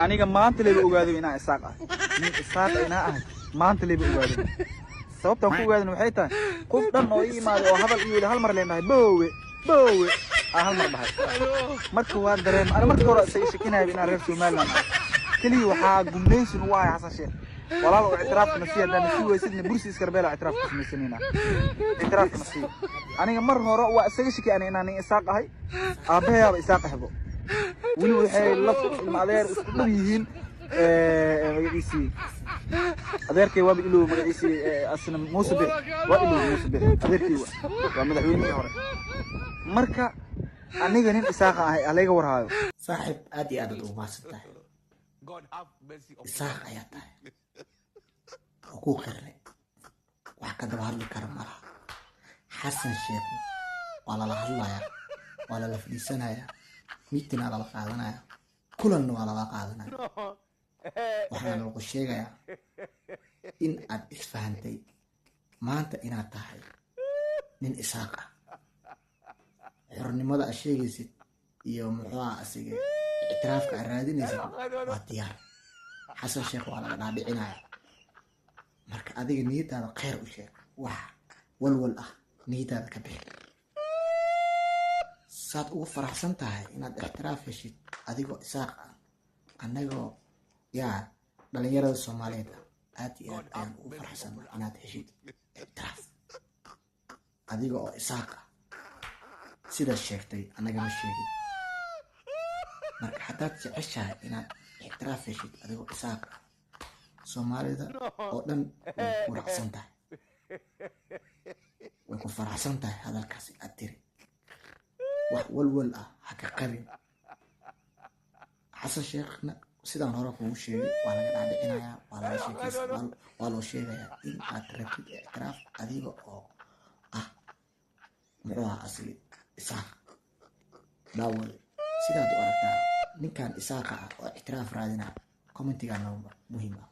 Aniga maanta leba ogaado inaan Isaaq ahay, nin Isaaq inaa ahay maanta leba ogaado. Sababtaan ku ogaadana waxay tahay qof dhan oo ii imaaday oo hadal ii wada hal mar leen dhahay, "Boowe, boowe," aa hal mar dhahay. Marka waa dareema ana marka hore isaga shakinaya inaan reer Somaliland ahay. Keliya waxaa gumlaysin ugu ahay Xasan Sheekh. Walaal, oo ictiraafka na sii, haddaan na sii weysidna bursi iskarbeela ictiraafka samaysanayna. Ictiraafka na sii. Aniga mar hore waa isaga shaki ani inaan nin Isaaq ahay. Aabbahayaaba Isaaq ahbo, weli waxay laf ilma adeer isku dhow yihiin. Magaciisii adeerkay waaba iloow, magaciisii asna Muuse Bix waa iloow. Muuse Bix adeerkay waa madaxweynihii hore. Marka aniga nin Isaaqa ahay, alayga warhaayo. Saaxiib, aad iyo aad aad ugu mahadsan tahay. Isaaq ayaa tahay oo kuu qirnay, wax ka daba hadli kara malaha. Xasan Sheekh waa lala hadlayaa, waa lala fadhiisanayaa, meeting aa lala qaadanaya, kulanna waa lala qaadanaya. Waxaana lagu sheegayaa in aad isfahantay maanta inaad tahay nin Isaaq ah. Xornimada aad sheegaysid iyo muxuu ah asiga ictiraafka aad raadinaysid waa diyaar. Xasan Sheekh waa laga dhaadhicinaya. Marka adiga niyadaada kheyr u sheeg, wax walwal ah niyadaada ka bixi. Saad ugu faraxsan tahay inaad ictiraaf heshid adigoo Isaaq ah, annagoo yaa dhalinyarada Soomaaliyeed ah aad iyo aad ayaan ugu faraxsannahay inaad heshid ictiraaf adiga oo Isaaq ah. Sidaad sheegtay, annagama sheegin. Marka haddaad jeceshahay inaad ictiraaf heshid adigoo Isaaq ah, Soomaalida oo dhan way ku raacsan tahay, way ku faraxsan tahay hadalkaasi aad tiri. Wax walwal ah ha ka qabin. Xasan Sheekhna sidaan hore kugu sheegay, waa laga dhaadhicinayaa, waa laga sheekeysa, waa loo sheegayaa in aad rabtid ictiraaf adiga oo ah muxuu ahaa asigi Isaaq. Daawade, sidaad u aragtaa ninkan Isaaqa ah oo ictiraaf raadinaya? Commentigaa muhiim ah.